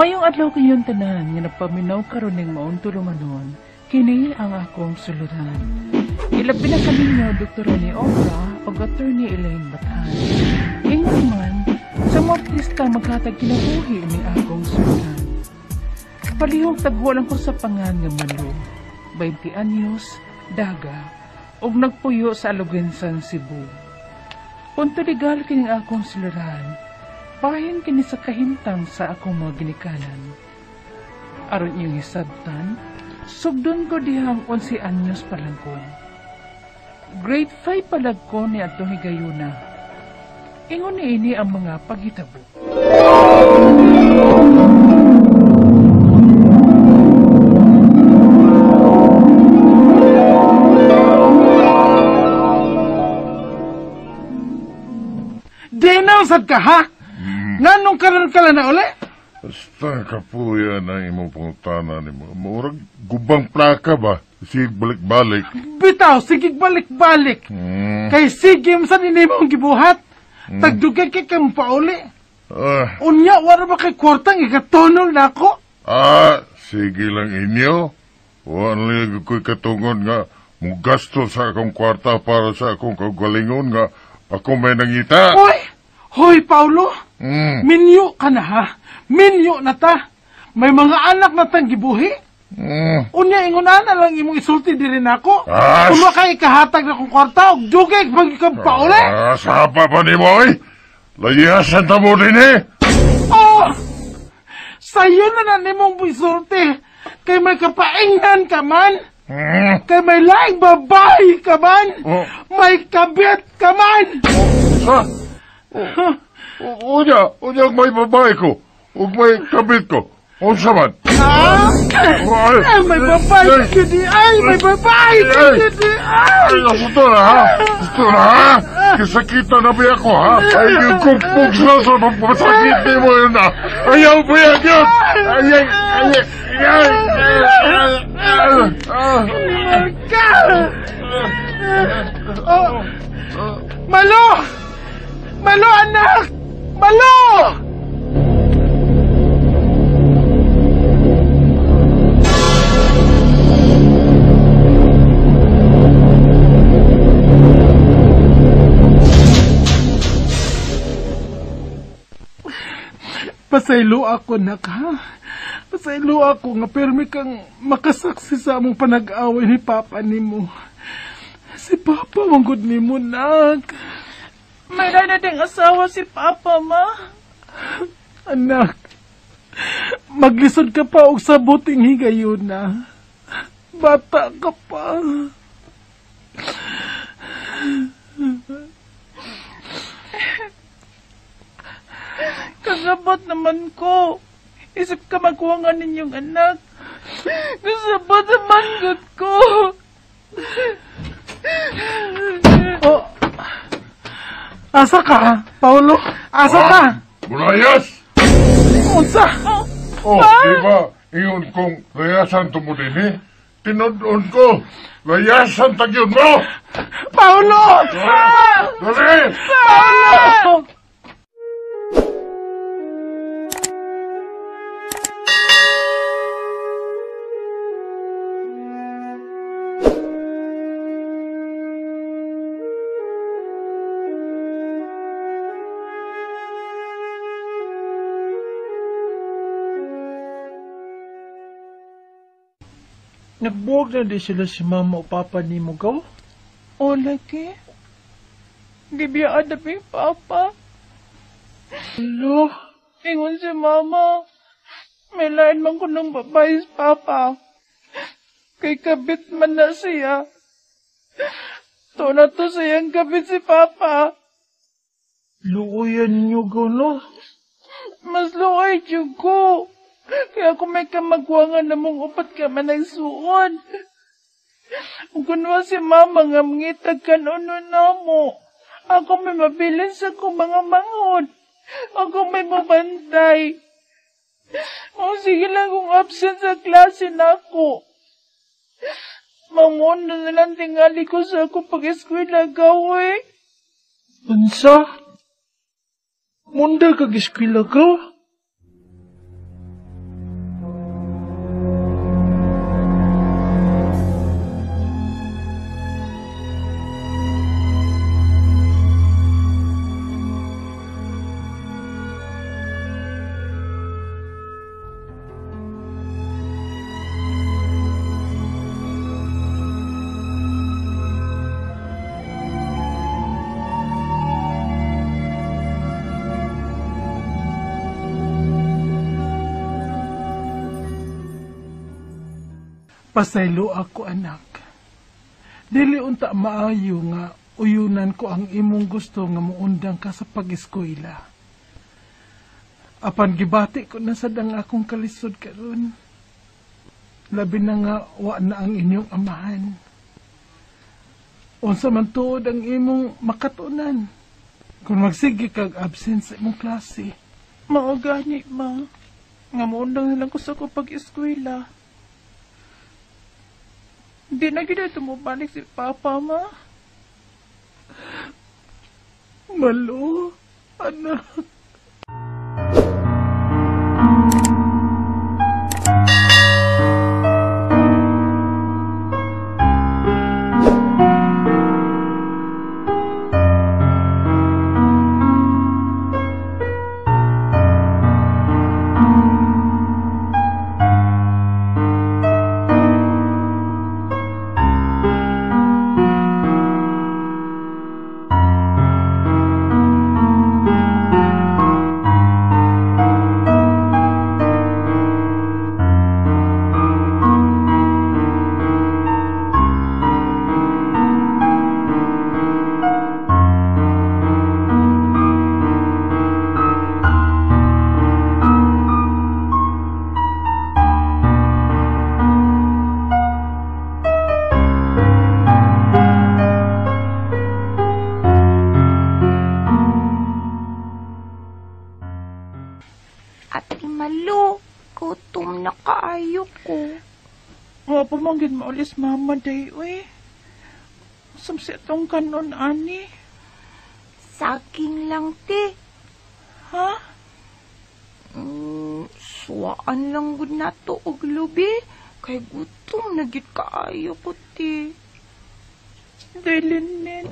Mayong adlaw kayong tanan nga nagpaminaw karon ning maong tulumanon, kini ang akong suluran. Ilabi na kaninyo Dr. Ronnie Obra o Attorney Elaine Bathan. Ingon man, sa mga artista maghatag kinabuhi ning akong suluran. Palihog tagwalan ko sa pangan nga Malo, 20 anyos, daga, ug nagpuyo sa Aluginsan, Cebu. Punto legal kining akong suluran. Bahin kini sa kahimtang sa akong mga ginikanan. Aron iyong hisabtan, sugdon ko dihang 11 anyos pa lang ko. Grade 5 pa lang ko ni atong higayuna. Ingon ni ini ang mga paghitabo. Dinaw sad ka, ha? Nganong karon ka na uli? Basta kapuya na imong pangutana nimo. Murag gubang plaka ba? Sige balik-balik. Bitaw, sige balik-balik. Kay sige man sad nimo ang gibuhat. Tagdugay kay kang pauli. Unya wala ba kay kwartang ikatunol nako? Ah, sige lang inyo. Wala lang ko'y katungod nga mugasto sa akong kwarta para sa akong kaugalingon nga ako may nangita. Hoy! Hoy, Paulo! Minyo ka na, ha? Minyo na ta! May mga anak na tang gibuhi. Unya, ingunan na lang imong isulti diri nako. Kung kay ikahatag na kong kwarta, og dugay pag pauli. Sapa pa ni mo, oy! Layasan ta mo din, eh! Oh! Sayo na na nimong isulti. Kay may kapaingnan ka man. Kay may laing babae ka man. Oh. May kabit ka man. Oh, sa? Unya, unya may babae ko. Ug may kabit ko. Unsa man? Ah! Ay, may babae ka di. Ay, may babae ka di. Ay, ito na, ha? Ito na, ha? Kasakitan na ba ako, ha? Ay, yung kumpog sa masakit ni mo yun, ha? Ayaw ba yan yun? Ay, ay, ay, ay, ay, ay, ka! Oh, Malo! Malo, anak! Malo! Pasaylo ako, nak, ha? Pasaylo ako nga permi kang makasaksi sa among panag-away ni Papa nimo. Si Papa, manggod nimo, nak. May na ding asawa si Papa, ma. Anak, maglisod ka pa og sabuting higayuna. Bata ka pa. Kasabot naman ko. Isip ka magkuha nga ninyong anak. Kasabot naman gud ko. Oh. Asa ka, Paulo? Asa ka? Bulayas! Unsa? Oh, di ba? Iyon kong layasan to mo din, eh? Tinudon ko! Layasan tagyon mo! Paulo! Dali! Paulo! Nagbuwag na di sila si mama o papa ni mo, gaw? O, lagi. Gibiyaan na pa yung papa. Hello? Ingon si mama. May lain man ko ng babae si papa. Kay kabit man na siya. To na to siyang kabit si papa. Luoyan niyo, gaw, no? Mas luoy, diyog ko. Kaya kung may kamagwangan na mong upat ka man nagsuon. Kunwa si mama nga mangitag kanuno na mo. Ako may mabilin sa kong mga manghod. Ako may mabantay. O sige lang kung absent sa klase na ako. Mangon na lang tingali ko sa akong pag-eskwela gawe. Unsa? Munda kag-eskwela gaw? Pasaylo ako, anak. Dili unta maayo nga uyunan ko ang imong gusto nga muundang ka sa pag-eskwela. Apan gibati ko na sad ang akong kalisod karon. Labi na nga wa na ang inyong amahan. Unsa man tuod ang imong makatunan kung magsige kag absent sa imong klase. Mao gani, ma. Nga muundang na lang ko sa ko pag-eskwela. Di na gid tumubalik si Papa, ma. Malo, anak. Wa pa man gyud maulis mama day, uy. Samsi atong kanon, ani. Saging lang, te. Ha? Suwaan lang gud nato og lubi. Kay gutom na gyud kaayo ko, te. Dilinin.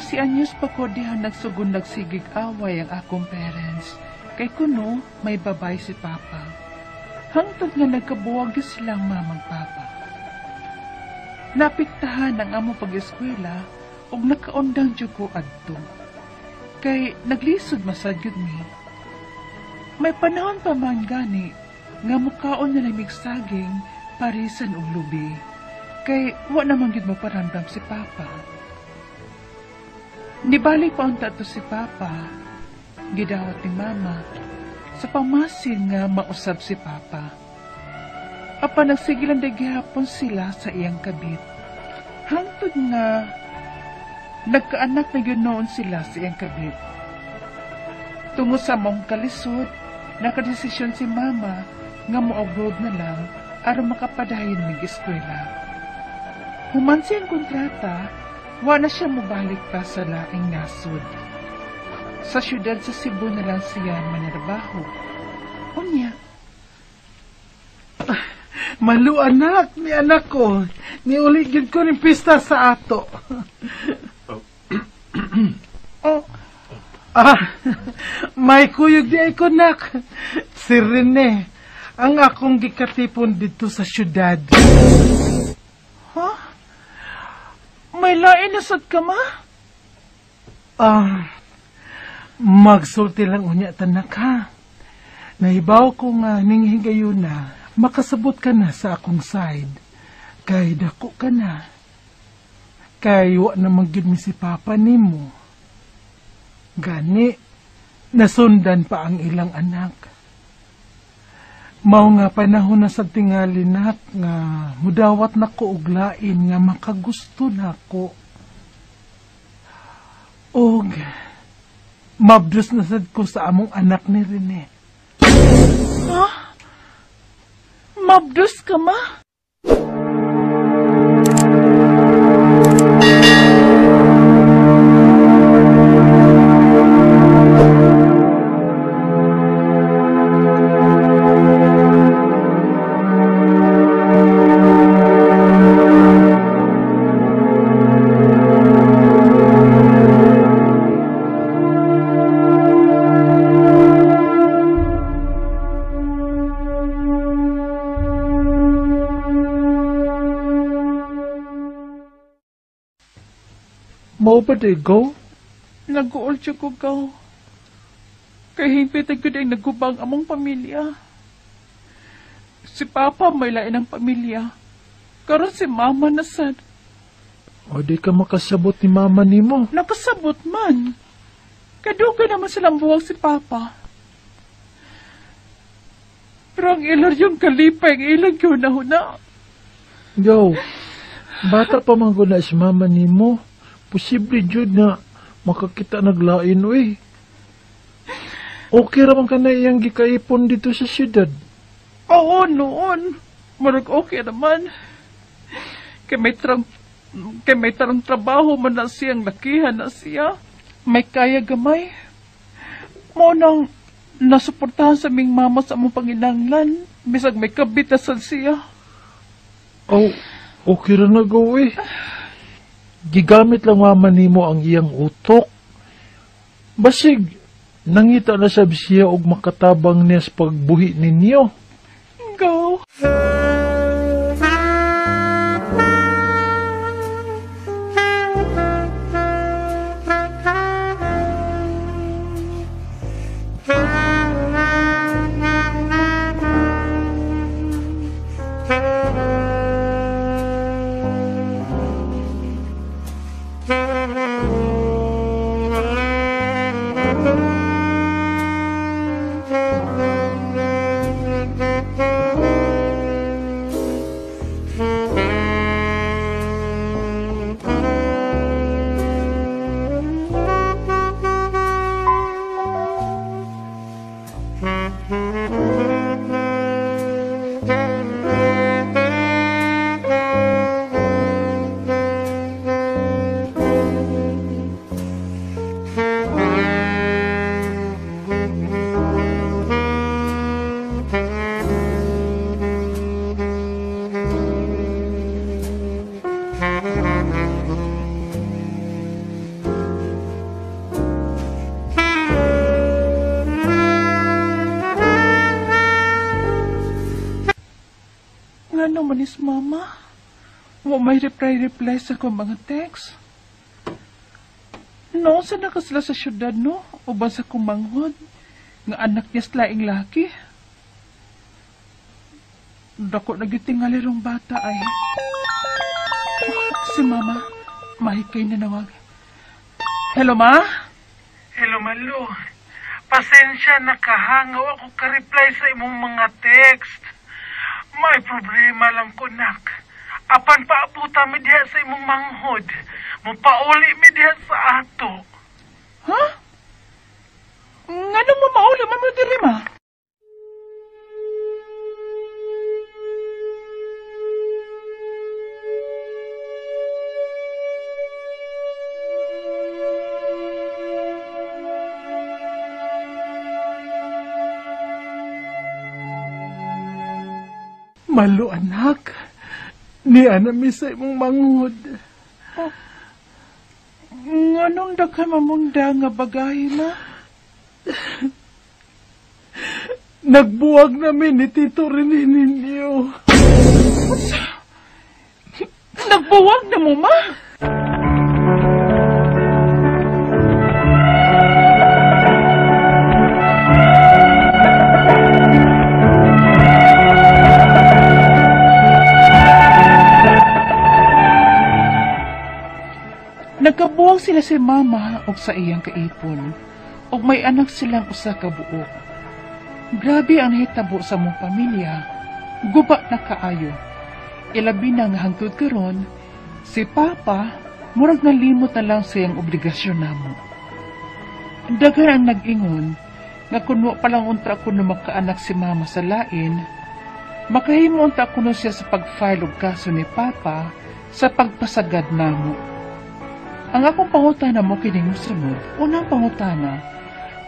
Si anyos pa ko diha nagsugon nagsigig away ang akong parents. Kay kuno may babay si Papa. Hangtod nga nagkabuwag silang mamang Papa. Napiktahan ang among pag-eskwela ug nakaundang jud ko adto. Kay naglisod masad gyud mi. May panahon pa man gani nga mukaon na lamig saging parisan og lubi. Kay wa naman gyud maparamdam si Papa. Nibalik pa unta to si Papa, gidawat ni Mama, sa pamasin nga mausab si Papa. Apan nagsigilan na gihapon sila sa iyang kabit. Hangtod nga, nagkaanak na yun noon sila sa iyang kabit. Tungo sa mong kalisod, nakadesisyon si Mama nga mo-abroad na lang aron makapadayon mig eskwela. Human siyang kontrata, wa na siya mubalik pa sa laing nasod. Sa siyudad sa Cebu na lang siya manarbaho. Unya. Malu anak, ni anak ko. Niuli gyud ko ning pista sa ato. Oh. Ah, may kuyog di ay ko nak. Si Rene, ang akong gikatipon dito sa siyudad. Huh? May lain na sad ka, ma? Ah, magsulti lang unya tanak ha. Nahibaw ko nga ning higayuna, makasabot ka na sa akong side. Kay dako ka na. Kay wa na magyud mi si Papa nimo. Gani, nasundan pa ang ilang anak. Mao nga panahon na sa tingali nak nga mudawat nako og lain nga makagusto nako. Og mabdus na sad ko sa among anak ni Rene. Ha? Mabdus ka, ma? Mao ba di go? Nag-uol siya ko, Gaw. Kay hingpit ang gud ang nagubang among pamilya. Si Papa may lain ang pamilya. Karon si Mama na sad. O di ka makasabot ni Mama nimo. Nakasabot man. Kadugay naman silang buwag si Papa. Pero ang ilar yung kalipay, ang ilang yun na. Gaw, bata pa man ko na si Mama nimo. Posible jud na makakita naglain, uy. Okay ra man ka na iyang gikaipon dito sa syudad. Oo, noon. Murag okay naman. Kay may tarang trabaho man na siyang lakihan na siya. May kaya gamay. Mao nang nasuportahan sa ming mama sa among panginanglan. Bisag may kabit na sad siya. Oh, okay ra na go eh. Gigamit lang mama nimo ang iyang utok. Basig, nangita na sab siya og makatabang niya sa pagbuhi ninyo. Go. Ngano manis mama? Wa may reply-reply sa akong mga text. No, sa nakasila sa syudad, no? O ba sa kumanghod? Nga anak niya sa laing laki? Dako na gyud tingali bata ay. Si mama, mahikay na nawag. Hello, ma? Hello, Malu. Pasensya na kahangaw ako ka-reply sa imong mga text. May problema lang ko, nak. Apan paabuta mi diha sa imong manghod. Mupauli mi diha sa ato. Ha? Ngano mo mauli man mo diri, ma? Malu, anak. Niya na mi sa imong manghod. Oh. Nganong daghan mamong da nga bagay, ma? Nagbuwag namin ni Tito Rene ninyo. Nagbuwag na mo, ma? Nagkabuwag sila si Mama og sa iyang kaipon, og may anak silang usa ka buok. Grabe ang nahitabo sa mong pamilya, guba na kaayo. Ilabi na nga hangtod karon, si Papa murag nalimot na lang sa iyang obligasyon namo. Daghan ang nag-ingon nga kun wa pa lang unta kuno makaanak si Mama sa lain, makahimo unta kuno siya sa pag-file og kaso ni Papa sa pagpasagad namo. Ang akong pangutana mo kining mosunod, unang pangutana,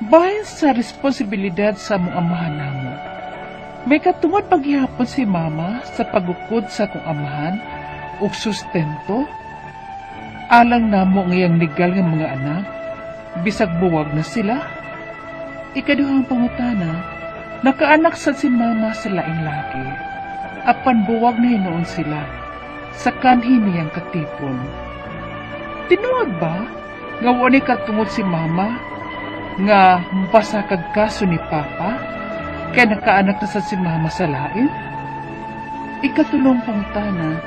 bahin sa responsibilidad sa among amahan namo. May katungod paghihapon si Mama sa pagukod sa akong amahan ug sustento? Alang namo ang iyang legal nga mga anak, bisag buwag na sila? Ikaduhang pangutana, nakaanak sad si Mama sa laing laki, apan buwag na hinuon sila sa kanhi niyang katipon. Tinuod ba nga wa ni katungod si Mama nga mopasakag kaso ni Papa kay nakaanak na sad si Mama sa lain? Ikatulong pangutana,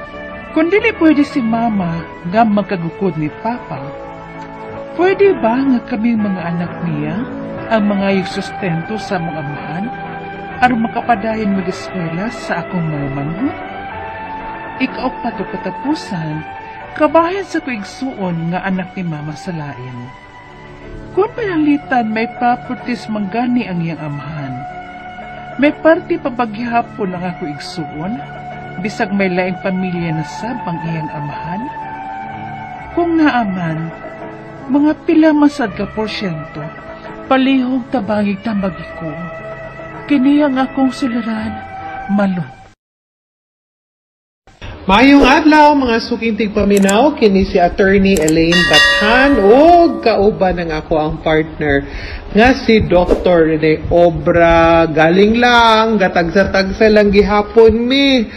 kung dili pwede si Mama nga magkagukod ni Papa, pwede ba nga kaming mga anak niya ang mga sustento sa mga amahan aron makapadayon mag-eskwela sa akong mga manghod? Ikaupat ug katapusan, kabahin sa ko igsuon nga anak ni Mama sa lain. Kung pananglitan may properties man gani ang iyang amahan, may parte pa ba gihapon ang ako igsuon, bisag may laing pamilya na sab ang iyang amahan? Kung naaman, mga pila man sad ka porsyento, palihog tabangig tambagi ko. Kini ang akong suliran, Malu. Maayong adlaw, mga suking tigpaminaw, kini si Attorney Elaine Bathan ug kauban ang ako ang partner nga si Dr. Rene Obra. Galing lang, gatagsa-tagsa lang gihapon mi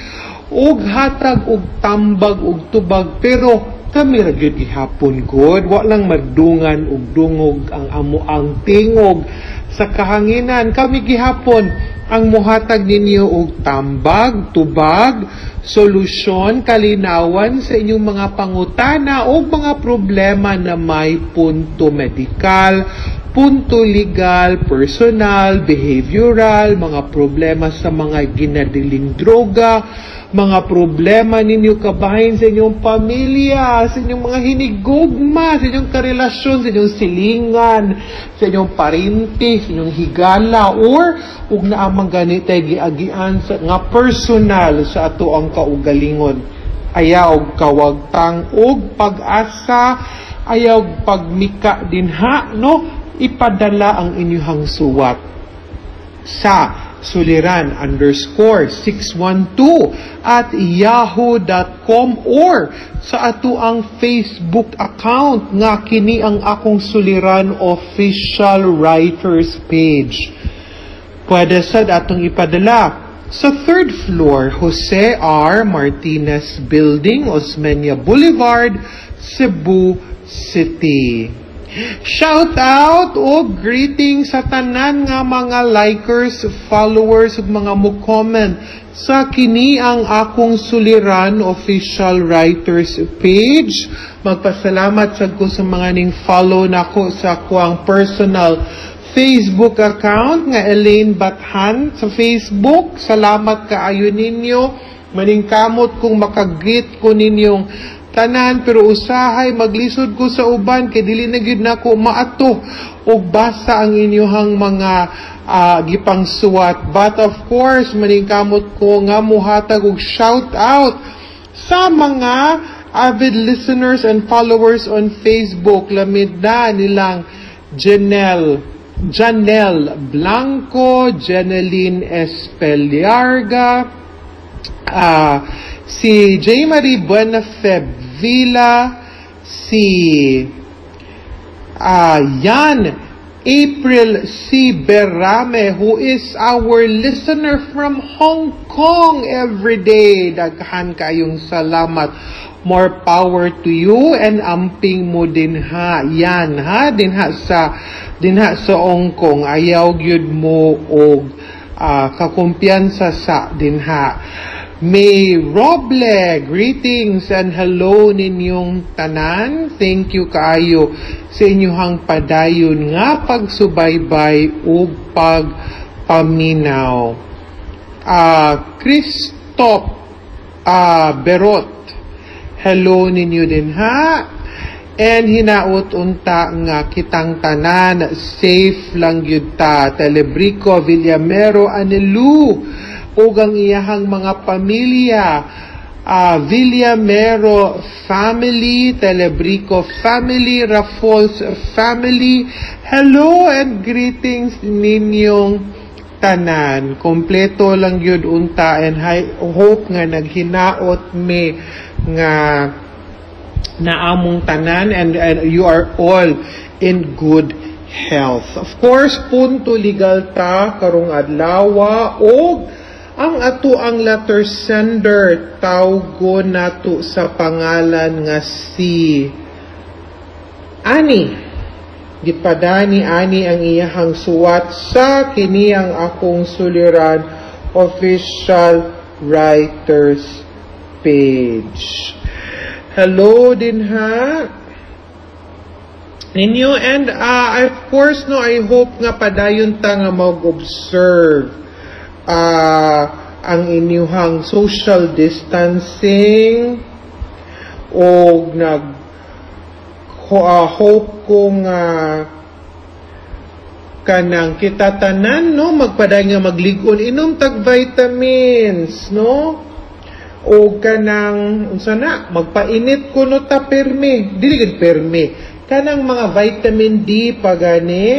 ug hatag og tambag ug tubag, pero kami ra gyud gihapon gud, wa lang madungan og dungog ang amo ang tingog sa kahanginan. Kami gihapon ang muhatag ninyo og tambag, tubag, solusyon, kalinawan sa inyong mga pangutana o mga problema na may punto medikal, punto legal, personal, behavioral, mga problema sa mga ginadiling droga, mga problema ninyo kabahin sa inyong pamilya, sa inyong mga hinigugma, sa inyong karelasyon, sa inyong silingan, sa inyong parinti, sa inyong higala, or ug naamang gani tay giagian sa nga personal sa ato ang kaugalingon. Ayaw kawagtang og pag-asa, ayaw pagmika dinha, no? Ipadala ang inyong suwat sa suliran_612@yahoo.com or sa ato ang Facebook account nga kini ang akong suliran official writers page. Pwede sad atong ipadala sa third floor, Jose R. Martinez Building, Osmeña Boulevard, Cebu City. Shout out o greeting sa tanan nga mga likers, followers ug mga mo-comment sa kini ang akong suliran official writers page. Magpasalamat sad ko sa mga ning follow nako sa akuang personal Facebook account nga Elaine Bathan sa Facebook. Salamat kaayo ninyo. Maningkamot kung makagreet ko ninyong tanan, pero usahay maglisod ko sa uban kay dili na gyud nako maato og basa ang inyong mga gipangsuwat. But of course, maningkamot ko nga muhatag og shout out sa mga avid listeners and followers on Facebook. Lamid na nilang Janelle Blanco, Jeneline Espeliarga, si J. Marie Buenafe Villa, si Yan April C. Berame, who is our listener from Hong Kong every day. Daghan kayong salamat. More power to you and amping mo din ha. Yan ha, dinha sa Hong Kong. Ayaw gyud mo og kakumpiyansa sa dinha. May Roble, greetings and hello ninyong tanan. Thank you kaayo sa inyong padayon nga pagsubaybay ug pagpaminaw. Christoph Berot, hello ninyo din ha. And hinaot unta nga kitang tanan safe lang gyud ta. Telebrico Villamero Anelu ug ang iyahang mga pamilya, Villamero family, Telebrico family, Raffles family, hello and greetings ninyong tanan. Kompleto lang gyud unta and I hope nga naghinaot me nga naamong tanan and you are all in good health. Of course, punto legal ta karong adlawa og ang ato ang letter sender tawgo nato sa pangalan nga si Ani, gipadani ani ang iyahang suwat sa kini ang akong suliran official writers page. Hello din ha. Ninyo and of course, no, I hope nga padayon ta nga mag-observe ang inyuhang social distancing o nag hope ko nga kanang kita tanan, no, magpaday nga maglig-on, inom tag vitamins, no, o kanang unsa na, magpainit kuno ta permi, dili gid permi, kanang mga vitamin D pa gani.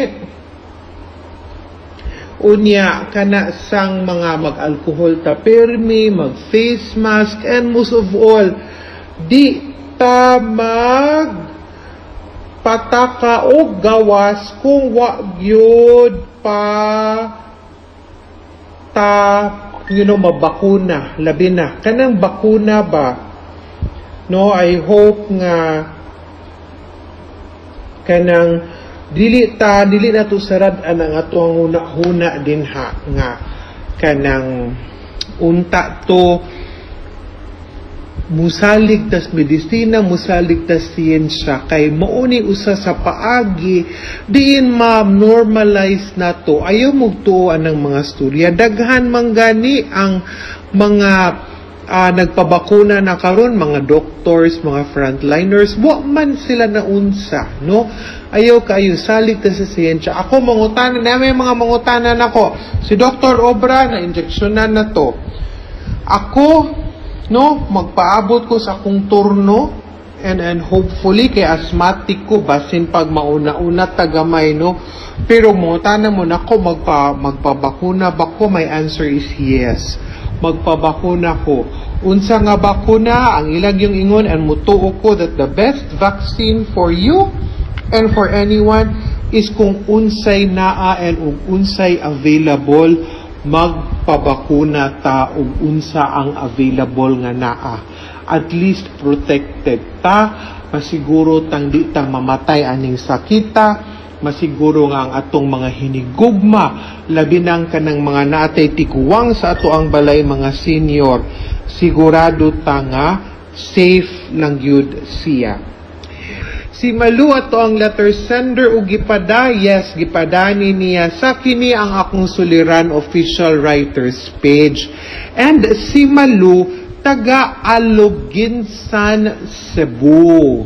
Unya kana sang mga mag-alcohol ta permi, mag face mask, and most of all, di ta mag pataka og gawas kung wa gyud pa ta mabakuna, labi na kanang bakuna ba, no? I hope nga kanang dili na to sarad-an ang ato ang huna-huna din ha, nga kanang unta to musalig tas medisina, musalig tas siyensya, kay mao ni usa sa paagi diin ma-normalize na to. Ayaw mugtuo ang mga storya. Daghan man gani ang mga nagpabakuna na karon, mga doctors, mga frontliners, wa man sila naunsa, no? Ayaw kayo salig ta sa siyensya. Ako mangutana na, may mga mangutana nako. Si Dr. Obra na injeksyonan na to. Ako, no, magpaabot ko sa akong turno and hopefully, kay asthmatic ko, basin pag mauna-una tagamay, no. Pero mangutana mo nako, magpabakuna ba ko? My answer is yes. Magpabakuna ko. Unsa nga bakuna ang ilang yung ingon, and mutuo ko that the best vaccine for you and for anyone is kung unsay naa and ug unsay available, magpabakuna ta ug unsa ang available nga naa. At least protected ta, masiguro tang di ta mamatay aning sakita, masiguro nga ang atong mga hinigugma, labi nang kanang mga naatay tiguwang sa ato ang balay, mga senior, sigurado ta nga safe lang gyud siya. Si Malu ato ang letter sender ug gipada, yes, gipadani niya sa kini ang akong suliran official writers page. And si Malu taga Aloguinsan, Cebu.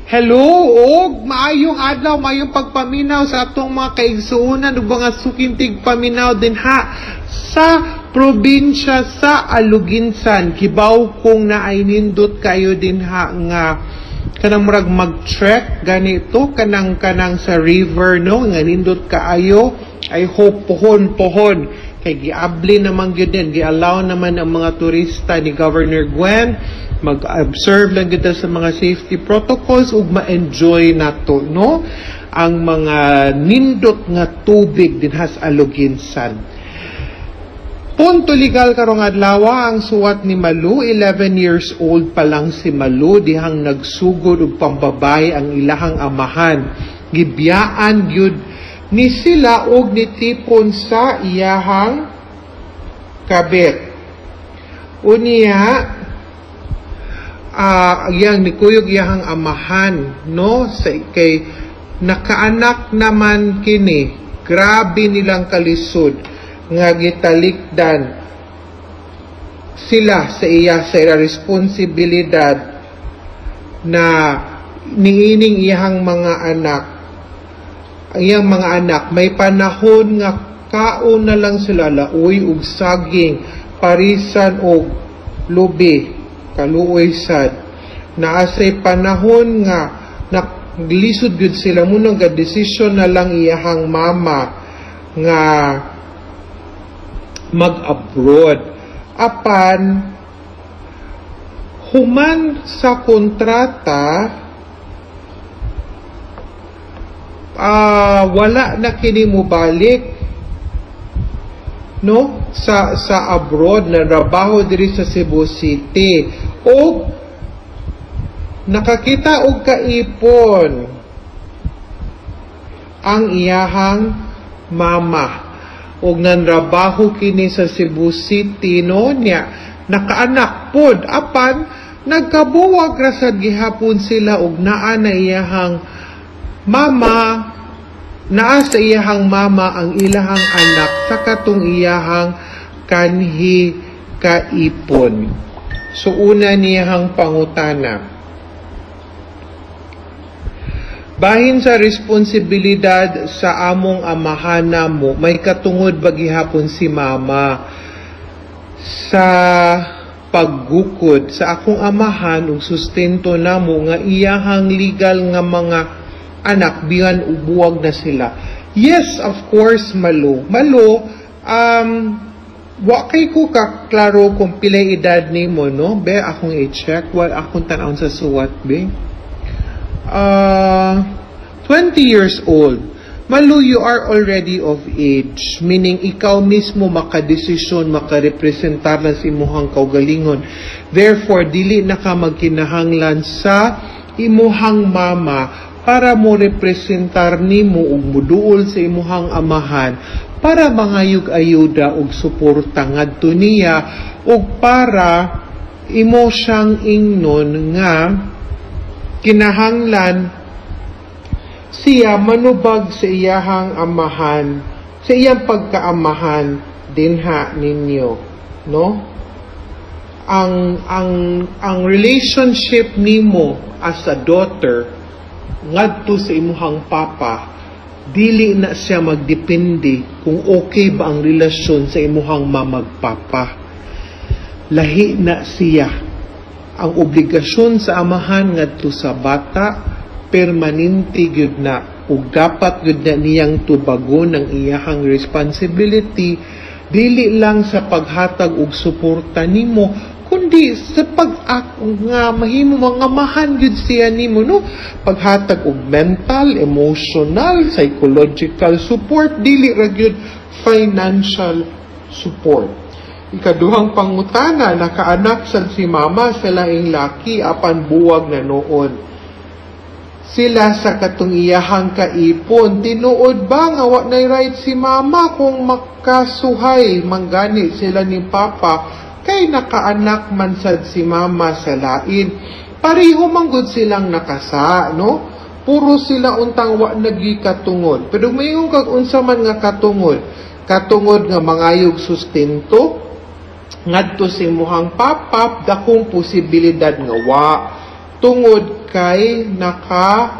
Hello og maayong adlaw, maayong pagpaminaw sa atong mga kaigsuonan ug mga suking tigpaminaw dinha sa probinsya sa Aloguinsan. Kibaw kong naay nindot kayo dinha nga kanang murag mag-trek ganito, kanang sa river, no, nga nindot kaayo. I hope pohon pohon kay giabli naman gyud din, gi-allow naman ang mga turista ni Governor Gwen. Mag-observe lang gyud ta sa mga safety protocols ug ma-enjoy nato, no, ang mga nindot nga tubig dinha sa Aloguinsan. Punto legal karong adlaw ang suwat ni Malu. 11 years old pa lang si Malu dihang nagsugod og pambabay ang ilahang amahan. Gibiyaan gyud ni sila og nitipon sa iyahang kabit. Unya iyang nikuyog iyahang amahan, no, sa kay nakaanak naman kini. Grabe nilang kalisod nga gitalikdan sila sa iya sa ila responsibilidad na niining iyang mga anak. Ang iyang mga anak may panahon nga kaon na lang sila laoy ug saging, parisan og lubi, kaluoy sad. Naa say panahon nga naglisod gyud sila, mo nang desisyon na lang iyahang mama nga mag-abroad. Apan human sa kontrata, wala na kini mobalik, no, sa abroad, na trabaho diri sa Cebu City og nakakita og kaipon. ang iyahang mama ug nanrabaho kini sa Cebu City, no? Niya nakaanak pod, apan nagkabuwag ra sad gihapon sila ug naa na iyahang mama, naa sa iyahang mama ang ilahang anak sa katong iyahang kanhi kaipon. So una niyahang pangutana, bahin sa responsibilidad sa among amahan namo, may katungod ba gihapon si mama sa paggukod sa akong amahan ug sustento namo nga iyahang legal nga mga anak bisan ubuwag na sila? Yes, of course, Malo. Malo, wa kay ko kaklaro kung pilay edad nimo, no? Be, akong i-check. Wa akong tan-awon sa suwat, be. 20 years old. Malu, you are already of age, meaning ikaw mismo makadesisyon, makarepresentar na sa imuhang kaugalingon. Therefore, dili na ka magkinahanglan sa imuhang mama para mo representar nimo ug muduol sa imuhang amahan para mangayog ayuda ug suporta ngadto niya ug para imo siyang ingnon nga kinahanglan siya manubag sa iyahang amahan, sa iyang pagkaamahan dinha ninyo, no? Ang relationship nimo as a daughter ngadto sa imuhang papa, dili na siya magdepende kung okay ba ang relasyon sa imuhang mamagpapa. Lahi na siya. Ang obligasyon sa amahan ngadto sa bata, permanente gyud na, ug dapat gyud na niyang tubagon ang iyahang responsibility, dili lang sa paghatag og suporta nimo kundi sa pag nga mahimo mga amahan gyud siya nimo, no? Paghatag og mental, emotional, psychological support, dili ra gyud financial support. Ikaduhang pangutana, nakaanak sad si mama sa laing laki apan buwag na noon sila sa katong iyahang kaipon. Tinuod ba nga wa nay right si mama kung makasuhay manggani sila ni papa kay nakaanak man sad si mama sa lain? Pareho man gud silang nakasa, no? Puro sila untang wa nagikatungod. Pero mayngon kag unsa man nga katungod? Katungod nga mangayog sustento ngadto sa imuhang papa, dakong posibilidad nga wa, tungod kay naka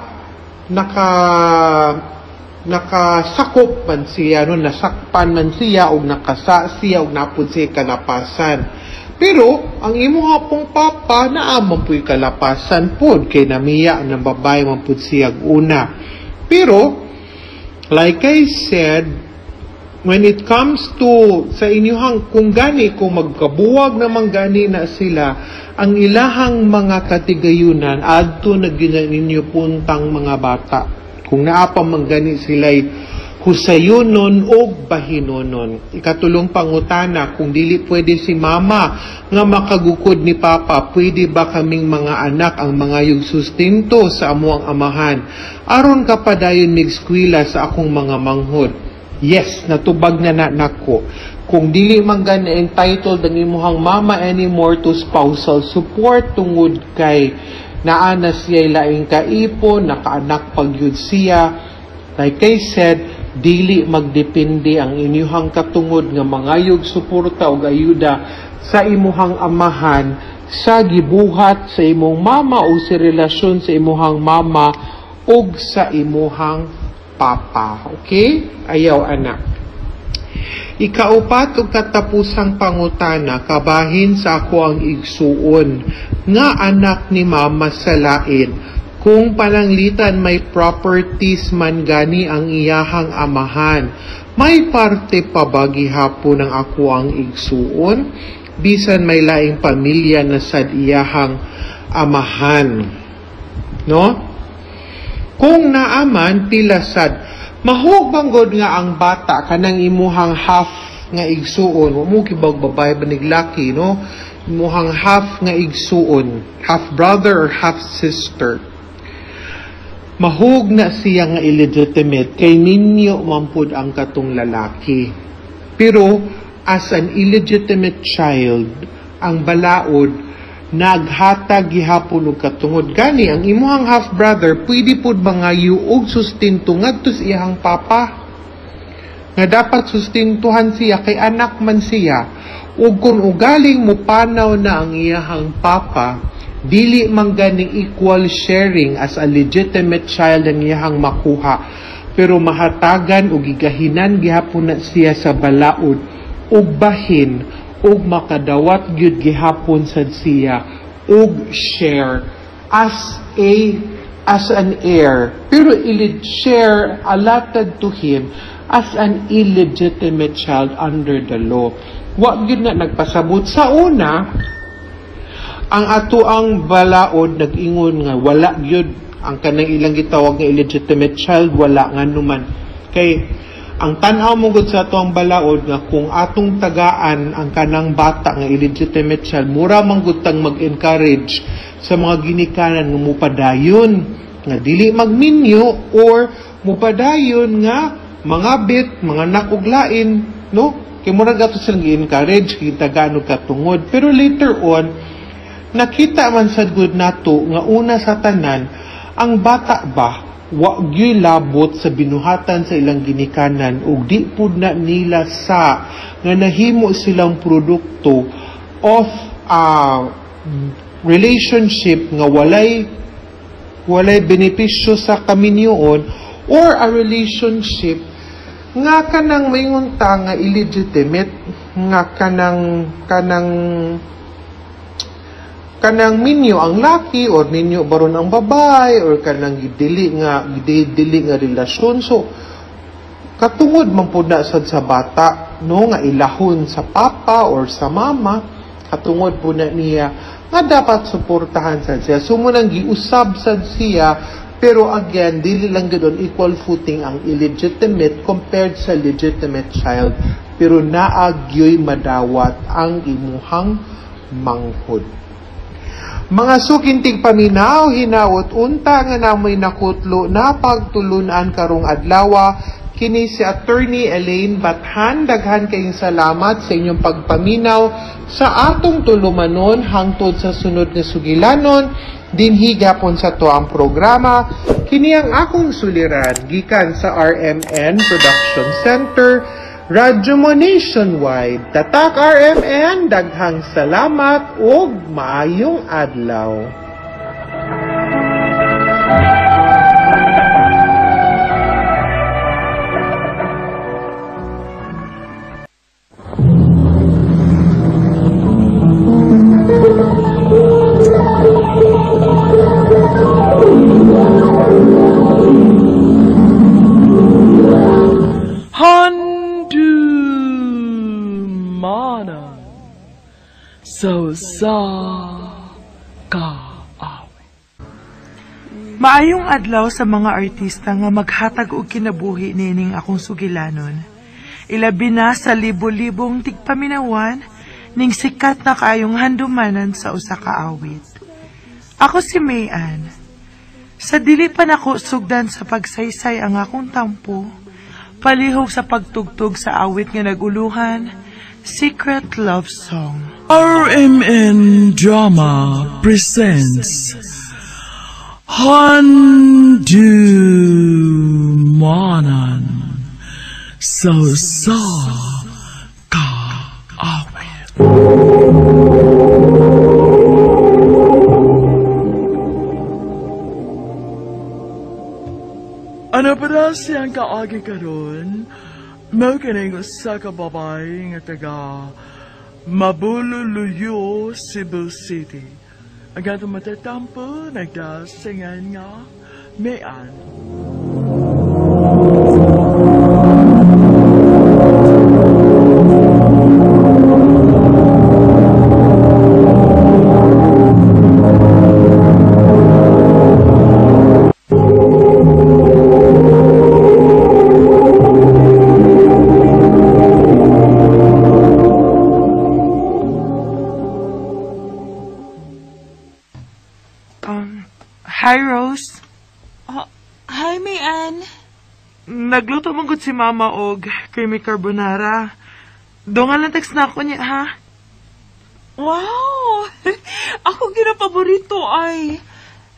nakasakop man siya, no? Nasakpan man siya og nakasa siya og napud siya kalapasan. Pero ang imo pong papa, naa man pu'y kalapasan pod kay namiya ng babae man pud siya una. Pero like I said, when it comes to sa inyuhang, kung gani, kung magkabuwag naman gani na sila, ang ilahang mga katigayunan adto na gyud ninyo puntang mga bata kung naa pa man gani sila'y husayunon og bahinonon. Ikatulong pangutana, kung dili pwede si mama nga makagukod ni papa, pwede ba kaming mga anak ang mangayog sustento sa amuang amahan aron kapadayon mig-eskwela sa akong mga manghod? Yes, natubag na na nako. Kung dili man gani entitled ang imuhang mama anymore to spousal support tungod kay naa na siya laing kaipon, nakaanak pagyud siya. Like I said, dili magdepende ang inyuhang katungod nga mangayog suporta og ayuda sa imuhang amahan sa gibuhat sa imong mama o sa relasyon sa imuhang mama ug sa imuhang papa. Okay? Ayaw, anak. Ikaupat ug katapusang pangutana, kabahin sa ako ang igsuon nga anak ni mama sa lain, kung pananglitan may properties man gani ang iyahang amahan, may parte pa ba gihapon ang ako ang igsuon bisan may laing pamilya na sad iyahang amahan, no? Kung naaman, pila sad? Mahug bang nga ang bata kanang imuhang half nga igsuon, wa mo kibag babae ba laki, no? Imuhang half nga igsuon, half brother or half sister. Mahug na siya nga illegitimate kay minyo man pud ang katong lalaki. Pero as an illegitimate child, ang balaod naghatag gihapon og katungod. Gani ang imuhang half brother pwede pud mangayo og sustento ngadto sa iyang papa, nga dapat sustintuhan siya kay anak man siya. Ug kung ugaling mupanaw na ang iyahang papa, dili man ganing equal sharing as a legitimate child ang iyahang makuha, pero mahatagan og gigahinan gihapon na siya sa balaod ug bahin ug makadawat gyud gihapon sad siya og share as an heir, pero share allotted to him as an illegitimate child under the law. Wa gyud na nagpasabot. Sa una, ang ato ang balaod nag-ingon nga wala gyud ang kanang ilang gitawag nga illegitimate child, wala nga numan. Kay ang tan-aw mo gud sa ato ang balaod nga kung atong tagaan ang kanang bata nga illegitimate child, mura man gud tang mag-encourage sa mga ginikanan nga mupadayon nga dili magminyo or mupadayon nga mga bit, mga nakuglain, no? Kay mura gato silang gi-encourage gitagaan og katungod. Pero later on, nakita man sad gud nato nga una sa tanan, ang bata ba wa gyud labot sa binuhatan sa ilang ginikanan ug di pud na nila sa nga nahimo silang produkto of relationship nga walay benepisyo sa kaminyoon or a relationship nga kanang maingon ta nga illegitimate, nga kanang minyo ang laki or minyo baron ang babae or kanang dili nga relasyon. So katungod man pud na sad sa bata, no, nga ilahon sa papa or sa mama, katungod pud na niya nga dapat suportahan sad siya. So mo nang giusab sad siya, pero again dili lang gud on equal footing ang illegitimate compared sa legitimate child, pero naa gyoy madawat ang imuhang manghod. Mga sukintig paminaw, hinaot unta nga namoy nakutlo na pagtulunan karong adlawa. Kini si Attorney Elaine Bathan. Daghan kayong salamat sa inyong pagpaminaw sa atong tulumanon hangtod sa sunod nga sugilanon. Dinhi gapon sa to ang programa. Kini ang akong suliran gikan sa RMN Production Center, Radyo Mo Nationwide. Tatak RMN, daghang salamat ug maayong adlaw. So sa kaawit. Maayong adlaw sa mga artista nga maghatag og kinabuhi nining akong sugilanon. Ilabi na sa libo-libong tigpaminawan ning sikat na kaayong handumanan sa usa ka awit. Ako si Mayan. Sa dili pa nako sugdan sa pagsaysay ang akong tampo, palihog sa pagtugtog sa awit nga naguluhan, Secret Love Song. RMN Drama presents Handumanan So Sa Kaawit. Ano pa na siyang kaagi karon? Mao kining usa ka babae nga taga Mabululuyo, Cebu City. Ang atong matatampo nagdasingan nga Mayan. Hi, Rose. Hi, Mayan. Nagluto man gud si Mama og creamy carbonara. Dungan lang text na ako niya, ha? Wow! Ako ginapaborito ay.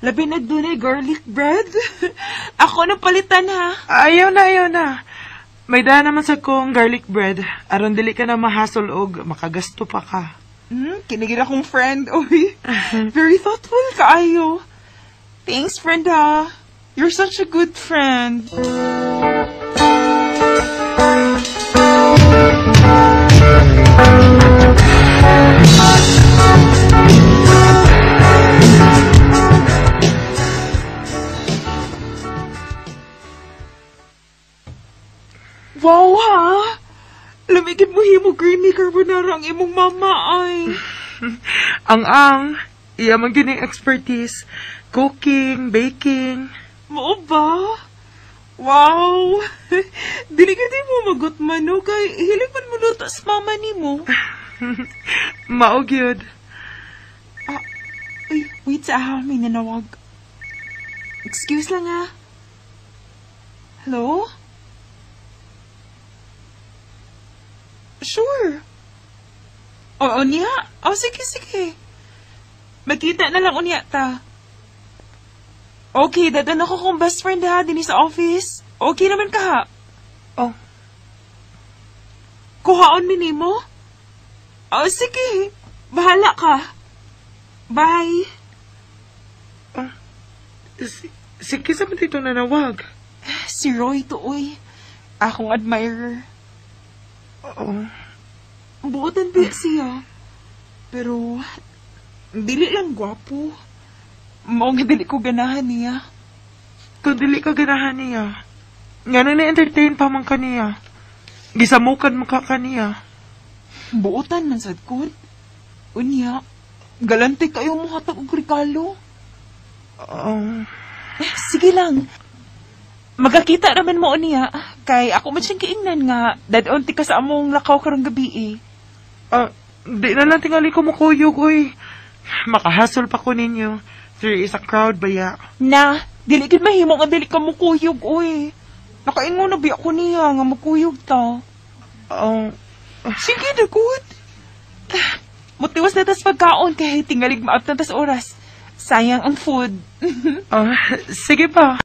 Labi na dunay garlic bread. Ako na palitan, ha? Ayaw na, ayaw na. May daan naman sa kong garlic bread. Aron dili ka na mahasol og makagasto pa ka. Kinigil akong friend, oy. Very thoughtful kaayo. Thanks, friend, ha. You're such a good friend. Wow, ha? Lamigin mo himo creamy carbonara ang imong mama, ay. Ang, iya man gini expertise. Cooking, baking. Mao ba? Wow! Dili ka di mo magot man, no? Kay hilig man mo luto sa mama nimo. Mao gyud. Ay, wait sa may nanawag. Excuse lang, ah. Hello? Sure. Oo niya. Oh, sige, sige. Magkita na lang unya ta. Okay, dadan ako kong best friend ha, dinhi sa office. Okay naman ka ha. Oh. Kuhaon mi nimo? Oh, sige. Bahala ka. Bye. Oh. Sige, sa man dito nanawag? Si Roy to, oy. Akong admirer. Oo. Buotan ba siya? Pero, dili lang gwapo. Mao nga dili ko ganahan niya. Kung dili ka ganahan niya, nga na na-entertain pa man ka niya. Gisamukan mo ka kaniya. Buotan man sad ko. Unya, galante kayo mo hatag og regalo. Oo. Sige lang. Magkakita naman mo niya. Kay ako man siyang kiingnan nga, dadon ti ka sa among lakaw karong gabi eh. Di na lang tingali ko mukuyog, uy. Makahasol pa ko ninyo. There is a crowd ba ya? Na, dili gid mahimo nga dili ka mukuyog, uy. Nakaingon na biya ko niya nga mukuyog ta. Oh. Sige na, good. Mutiwas na tas pagkaon kay tingalig maabtan tas oras. Sayang ang food. Sige pa.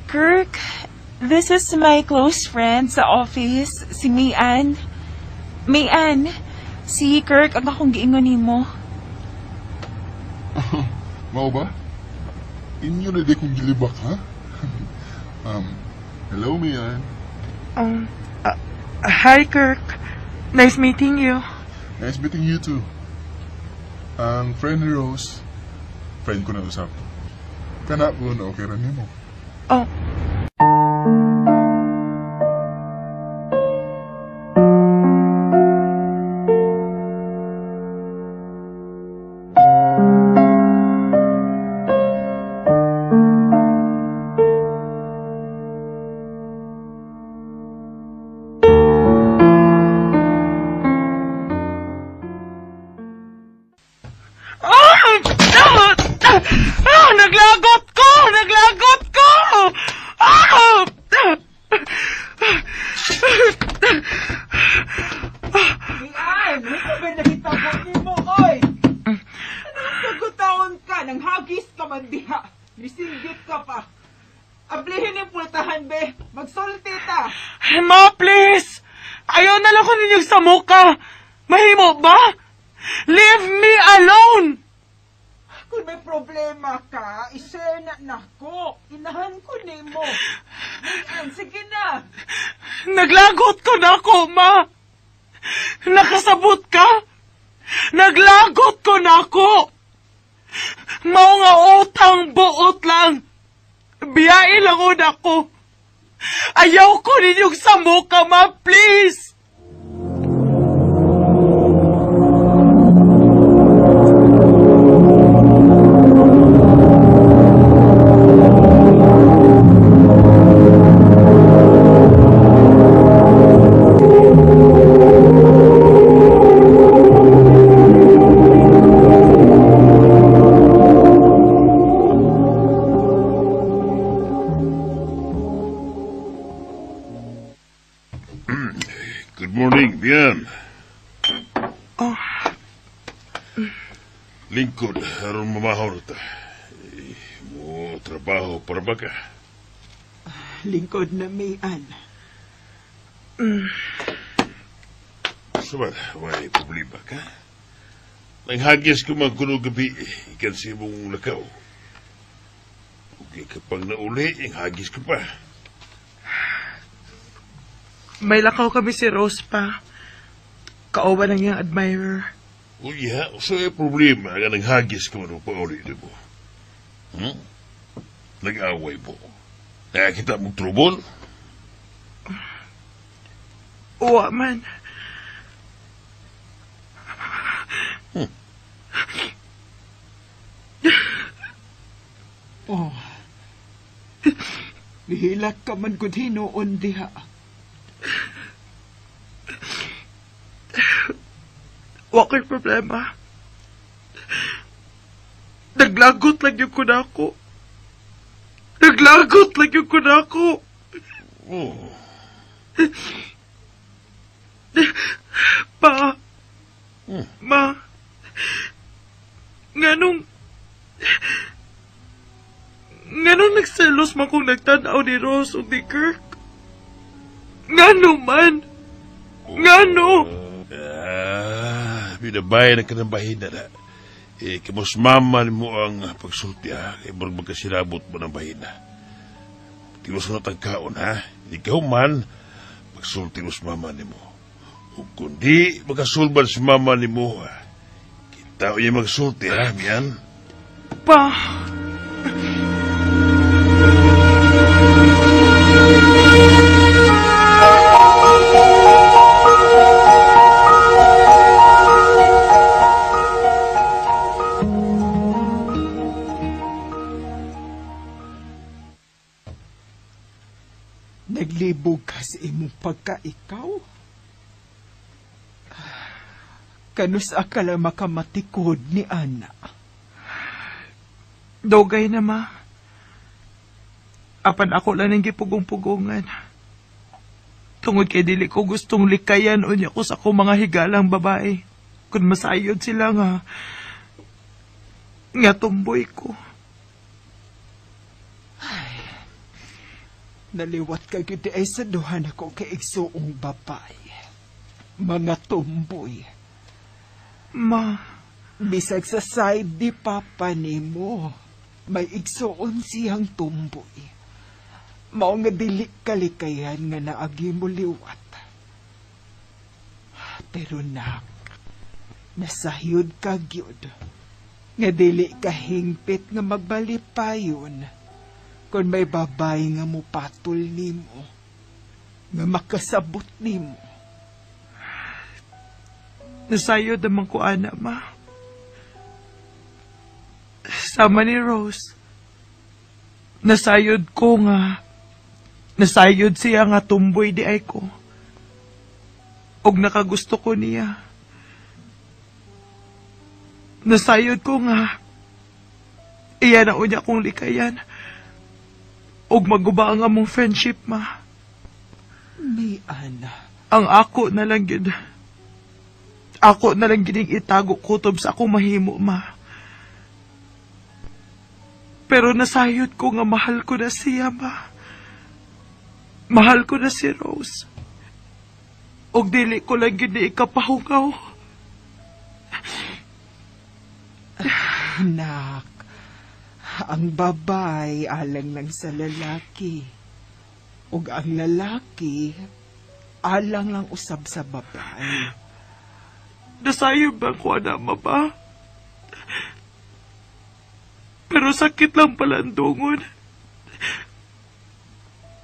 Kirk, this is my close friend sa office, si Mayan. Mayan, si Kirk ang akong giingon nimo. Mao ba? Inyo na di kong gilibak, ha? Hello, Mayan. Hi, Kirk. Nice meeting you. Nice meeting you too. Ang friend ni Rose, friend ko na usap. Kana ko na okay ra nimo. Oh. Naglagot ko! Naglagot ko! Mian, ano ba nakita ko nimo, oy? Anong sagutaon ka? Nang hagis ka man diha. Nisinggit ka pa. Ablihin yung pultahan, be. Magsulti ta. Ma, please! Ayaw na lang ko ninyong samuka. Mahimo ba? Leave me alone! Kung may problema ka, i-share na nako. Inahan ko nimo. Mian, sige na. Naglagot ko na ako, ma. Nakasabot ka? Naglagot ko na ako. Mao nga utang buot lang. Biyain lang una ko. Ayaw ko ninyong samuka, ma, please. Good morning, Bian. Oh. Lingkod, aron mamahaw na ta. Eh, mo trabaho para ba ka? Lingkod na Mayan. Sabar, may problema ka? Nanghagis ko man kuno gabi, ikan sa imong lakaw. Ug kapag nauli, ang hagis ko pa. May lakaw kami si Rose pa. Kauban ang iyang admirer. Uya, so ay problema nga nanghagis ka man pauli di mo. Nag-away mo. Nakakita mong trouble? Uwa man. Oh. Nihilak ka man gud hinuon diha. Wa ko'y problema. Naglagot lang yung kunako. Naglagot lang yung kunako. Oh. Pa. Ma. Nganong nagselos man kung nagtanaw ni Rose o ni Kirk? Ngano man? Ngano? Binabay na ka ng bahina na. Eh, kamos mama mo ang pagsulti, ha? Kaya murag magkasirabot mo ng bahina. Tiwas na tagkaon, ha? Ikaw man, pagsulti mo sa mama ni mo. O kundi makasulban sa mama ni mo, ha? Kita niya magsulti, ha, Mian? Pa! Naglibog ka sa imong pagka-ikaw? Kanus akala makamatikod ni Ana. Dogay na, ma. Apan ako lang ang gipugong-pugongan. Tungod kay dili ko gustong likayan unya ko sa akong mga higalang babae. Kung masayod sila nga tumboy ko. Ay, naliwat ka gyud ay sa duha nako kay igsuong babae. Mga tumboy. Ma. Bisag sa side ni Papa nimo, may igsuon siyang tumboy. Mao nga dili kalikayan nga naagi mo liwat. Pero nak, nasayod ka gyud nga dili ka hingpit nga magbalipayon kung may babay nga mupatol nimo, nga makasabot nimo. Nasayod naman ko, ana, ma. Sama ni Rose. Nasayod ko nga, nasayod siya nga tumboy di ay ko. Og nakagusto ko niya. Nasayod ko nga, iya na unya kong likayan. Og maguba ang among friendship, ma. May ana. Ang ako na lang yun. Ako na lang gining itago kutob sa akong mahimo, ma. Pero nasayod ko nga mahal ko na siya, ma. Mahal ko na si Rose. Og dili ko lang yun ikapahungaw. Anak, ang babay alang lang sa lalaki. Ug ang lalaki alang lang usab sa babay. Nasayod ba ko, anak, ma ba? Pero sakit lang pala ang dungon.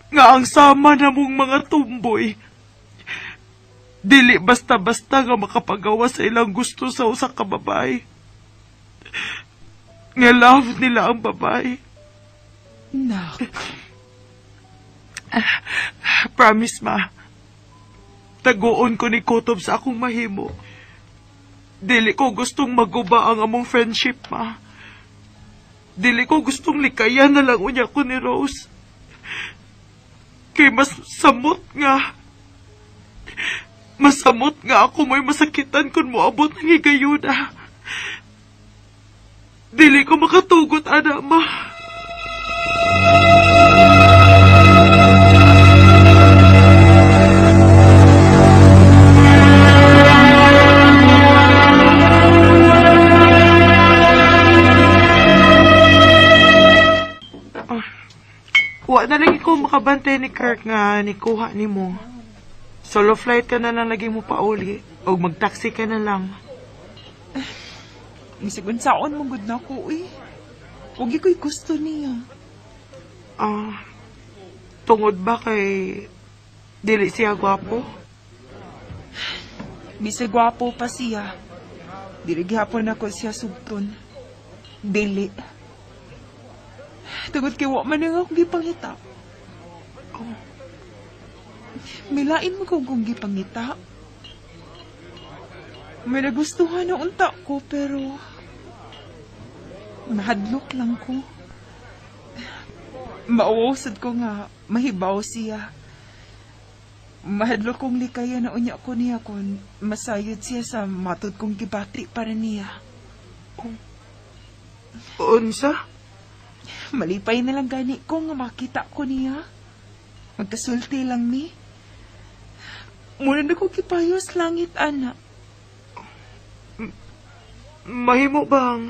Nga ang sama na mong mga tumboy. Dili basta-basta nga makapagawa sa ilang gusto sa usa ka babae. Nga love nila ang babae. Nak. Promise, ma. Taguon ko ni Kutob sa akong mahimo. Dili ko gustong maguba ang among friendship, ma. Dili ko gustong likayan na lang unya ko ni Rose. Kay mas samot nga. Masamot nga ako mo'y masakitan kung moabot ng higayuna. Dili ko makatugot, ana, ma. Wa na lagi ko makabantay ni Kirk nga nikuha ni mo. Solo flight ka na lang lagi mo pauli o magtaxi ka na lang. Misagun saon mong good na ko eh. Huwag ko'y gusto niya. Tungod ba kay dili siya gwapo? Bisag gwapo pa siya. Dili gihapon ako siya sugton. Dili. Tungod kay wa man ang akong gipangita. Oh. Milain mo kung gipangita. May nagustuhan na unta ko, pero nahadlok lang ko. Mauusad ko nga, mahibaw siya. Mahadlok kong likaya na unya ko niya kung masayod siya sa matod kong gibati para niya. Oh. Unsa? Malipay na lang gani ko nga makita ko niya. Magkasulti lang mi. Muna na ko gipayos langit, ana. Mahimo bang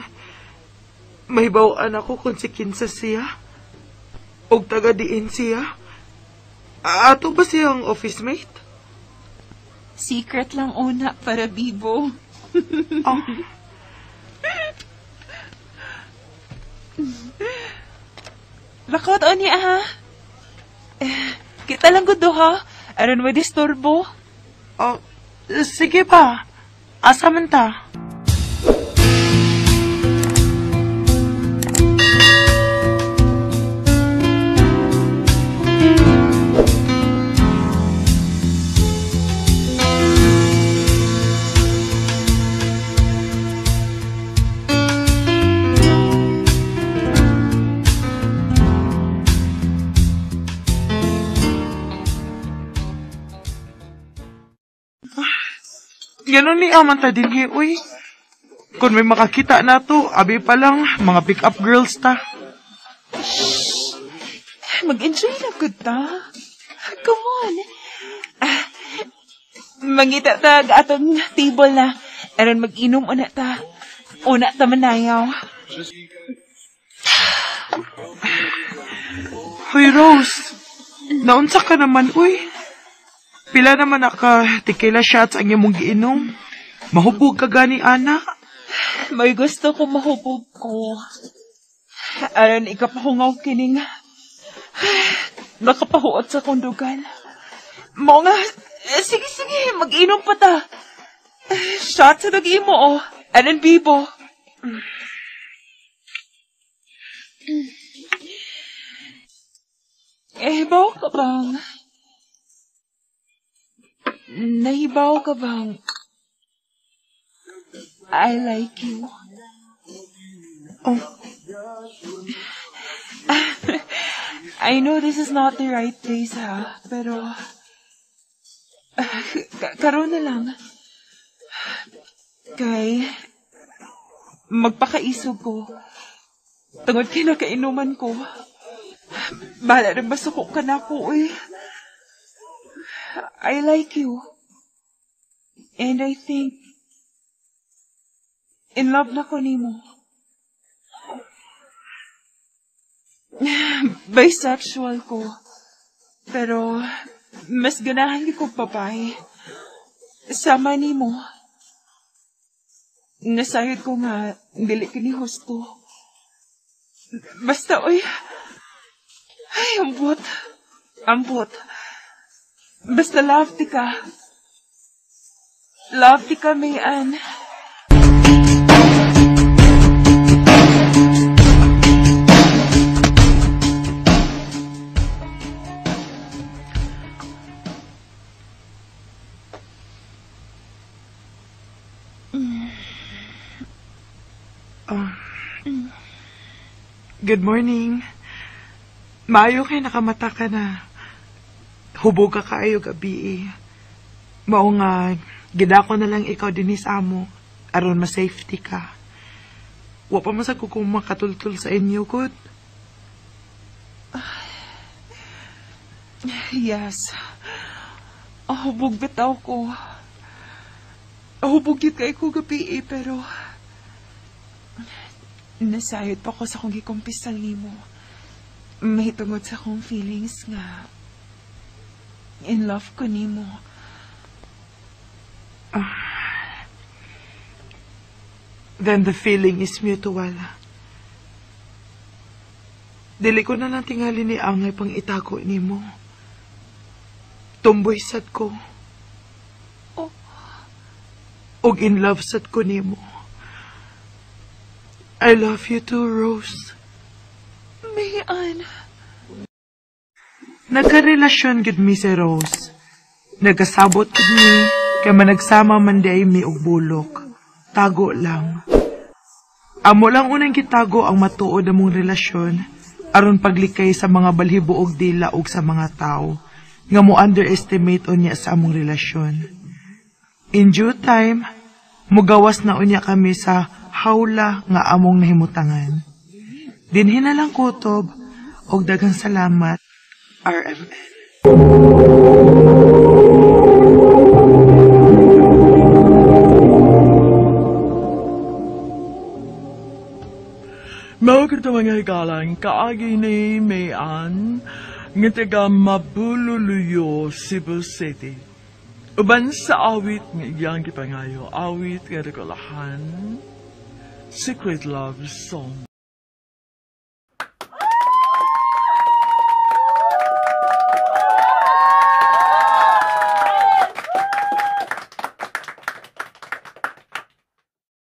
mahibaw-an ako kung si kinsa siya? Og taga diin siya? Ato ba siyang office mate? Secret lang una para bibo. Oh. Lakot o niya ha? Kita lang gud ha? Aron mo disturbo? Oh, sige pa. Asa man ta? Ganon ni aman ta din he, uy. Kung may makakita na to, abi pa lang, mga pick-up girls ta. Shh! Mag-enjoy na good ta. Come on. Mangita ta atong table na. Aron mag-inom una ta. Una ta manayaw. Hoy, Rose. Naunsa ka naman, uy. Pila naman naka tequila shots ang imong giinom. Mahubog ka gani, ana. May gusto ko mahubog ko. Aron ikapahungaw kining nakapahuot sa kong dugal. Mao nga, sige, sige, mag-inom pa ta. Shot sa dug-imo, oh. Aron bibo. Eh, hibaw ka bang? Nahibaw ka bang? I like you. Oh. I know this is not the right place, ha? Pero, karon na lang. Kay, magpakaisog ko. Tungod kinakainuman ko. Bahala rin masuko ka na ako, eh. I like you. And I think, in love na ko nimo. Bisexual ko. Pero, mas ganahan ko babae. Sama nimo. Nasayod ko nga, dili ka ni husto. Basta, oy. Ay, ambot. Ambot. Basta love ti ka. Love ti ka, Mayan. Good morning. Maayo kay nakamata ka na. Hubog ka kaayo gabi eh. Mao nga, gidako na lang ikaw dinhi sa amo, aron ma-safety ka. Wa pa man sa ko kung makatultul sa inyo, gud. Yes. Hubog bitaw ko. Hubog yun kay ko gabi eh, pero nasayod pa ko sa kong gikumpisal nimo. May tungod sa akong feelings nga in love ko nimo. Then the feeling is mutual. Dili ko na lang tingali ni Angay pang itago nimo. Tumboy sad ko. Oh. Og in love sad ko nimo. I love you too, Rose. Mayan. Nagkarelasyon gid mi si Rose. Nagkasabot gid mi kay managsama man di ay mi og bulok. Tago lang. Amo lang unang gitago ang matuod among relasyon aron paglikay sa mga balhibo og dila og sa mga tao nga mo underestimate unya sa among relasyon. In due time, mugawas na unya kami sa hawla nga among nahimutangan. Dinhi na lang kutob og daghang salamat, RMN. Mao kadto mga higalan, kaagi ni Mayan, nga taga Mabululuyo, Cebu City. Uban sa awit nga iyang gipangayo, awit nga regalahan, Secret Love Song.